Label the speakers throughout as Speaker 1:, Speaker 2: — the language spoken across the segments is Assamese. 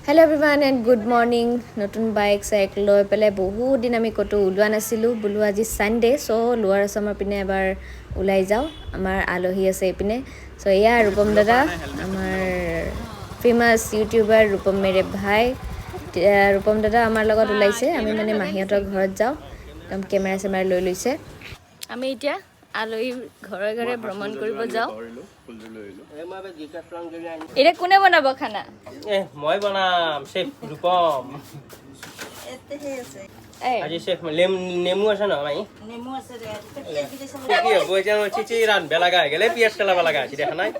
Speaker 1: Hello everyone and good morning. নতুন বাইক চাইক লৈ পেলাই বহুত দিন আমি ক'তো ওলোৱা নাছিলোঁ। বোলো আজি ছানডে, চ' লোৱাৰ আছামৰ পিনে এবাৰ ওলাই যাওঁ। আমাৰ আলহী আছে এইপিনে। চ' এয়া ৰূপম দাদা, আমাৰ ফেমাছ ইউটিউবাৰ ৰূপম মেৰে ভাই। ৰূপম দাদা আমাৰ লগত ওলাইছে। আমি মানে মাহীহঁতৰ ঘৰত যাওঁ। একদম কেমেৰা চেমেৰা লৈ লৈছে। আমি এতিয়া আলহীৰ ঘৰে ঘৰে ভ্ৰমণ কৰিব যাওঁ। এতিয়া কোনে বনাব খানা?
Speaker 2: এ মই বনাম, চেফ ৰূপম।
Speaker 1: এই
Speaker 2: আজি চেফ নেমু আছে নহয় মাহী? কি হ'ব এতিয়া? মই চিচি ৰান্ধবে লগা হৈ গ'লে পিঁয়াজ পেলাব লগা হৈছে, দেখা নাই?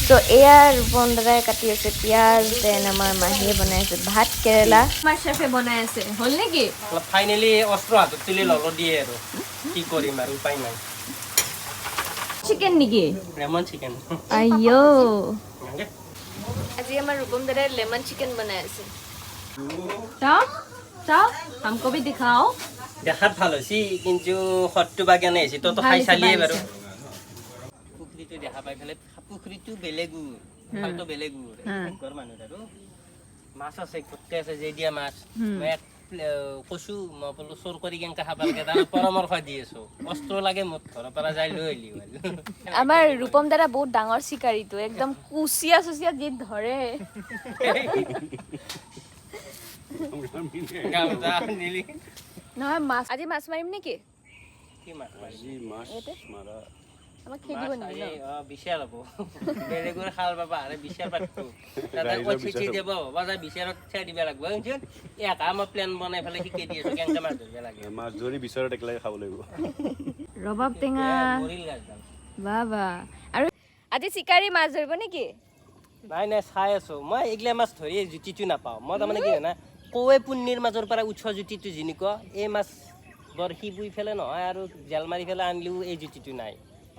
Speaker 1: ত' এয়া ৰূপম দাদাই কাটি আছে পিঁয়াজ, then আমাৰ মাহীয়ে বনাই আছে ভাত কেৰেলা। আমাৰ চেফে বনাই আছে, হ'ল নেকি?
Speaker 2: অলপ ফাইনেলি অস্ত্ৰ হাতত তুলি ল'ব দিয়ে আৰু কি কৰিম আৰু, উপায় নাই।
Speaker 1: চিকেন নেকি?
Speaker 2: Lemon chicken.
Speaker 1: আইঅ, আজি আমাৰ ৰূপম দাদাই লেমন চিকেন বনাই আছে। চাও চাও, हमको भी दिखाओ।
Speaker 2: দেখাত ভাল হৈছে, কিন্তু সোৱাদটো বা কেনে হৈছে, তইতো খাই চালিয়ে বাৰু। পুখুৰীটো দেখা পাই পেলাই, পুখুৰীটো বেলেগো, খালটো বেলেগো, ঘৰ মানুহ আৰু মাছ আছে, গোটেই আছে যে দিয়া মাছ। মই এক কৈছো, মই বোলো চোৰ কৰি কেনেকে খাব লাগে তাৰ পৰামৰ্শ দি আছো। অস্ত্ৰ লাগে মোক, ঘৰৰ পৰা যাই লৈ আহিলি হ'ল।
Speaker 1: আমাৰ ৰূপম দাদা বহুত ডাঙৰ চিকাৰীটো, একদম কুচিয়া চুচিয়া যি ধৰে।
Speaker 2: গামোচা নিলি।
Speaker 1: নহয়, মাছ আজি মাছ মাৰিম নেকি?
Speaker 2: কি মাছ মাৰিবি?
Speaker 3: মাছ
Speaker 1: ইয়াতে?
Speaker 3: মাৰা।
Speaker 1: আমাক খেদিব
Speaker 2: মাছ
Speaker 1: নেকি?
Speaker 2: আজি
Speaker 1: ন?
Speaker 2: অ, বিশাল হ'ব। বেলেগৰ খাল পাবা আৰু বিচাৰ পাতব, তাতে
Speaker 3: ৰাইজৰ
Speaker 2: কৈ
Speaker 3: বিচাৰ
Speaker 2: চিঠি
Speaker 3: হ'ব।
Speaker 2: দিব বা বিচাৰত চাই দিব লাগিব। শুনচোন, একা মই প্লেন বনাই পেলাই শিকাই দি আছো কেনেকে মাছ ধৰিব লাগে।
Speaker 3: মাছ ধৰি বিচাৰত একেলগে খাব লাগিব।
Speaker 1: ৰবাব টেঙা।
Speaker 2: মৰিল গাছডাল।
Speaker 1: বাবা, আৰু আজি চিকাৰী মাছ ধৰিব নেকি?
Speaker 2: নাই নাই, চাই আছো মই। এইগিলা মাছ ধৰি জুতিটো নাপাওঁ মই। তাৰমানে কি জানা, কৌৱে পুণ্যিৰ মাজৰ পৰা উঠোৱা জুতিটো যেনেকুৱা, এই মাছ বৰশী বুই পেলাই নহয় আৰু জাল মাৰি পেলাই আনিলেও এই জুতিটো নাই।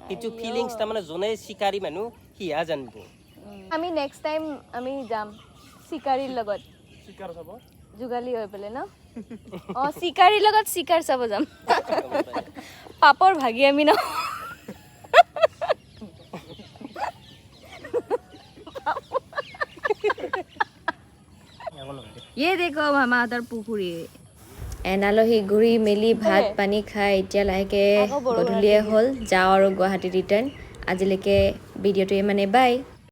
Speaker 2: সেইটো ফিলিংছ তাৰমানে যোনে চিকাৰী মানুহ সিহা জানিব।
Speaker 1: আমি নেক্সট টাইম আমি যাম চিকাৰীৰ লগত।
Speaker 2: চিকাৰ চাব।
Speaker 1: যোগালী হৈ পেলাই ন। অ, চিকাৰীৰ লগত চিকাৰ চাব যাম। পাপৰ ভাগি আমি ন। ये देखो हमार পুখুৰী। এণ্ড আলহী ঘূৰি মেলি ভাত পানী খাই এতিয়া লাহেকৈ গধূলিয়ে হ'ল, যাওঁ আৰু গুৱাহাটী ৰিটাৰ্ণ। আজিলৈকে ভিডিঅ'টো ইমানে, বাই।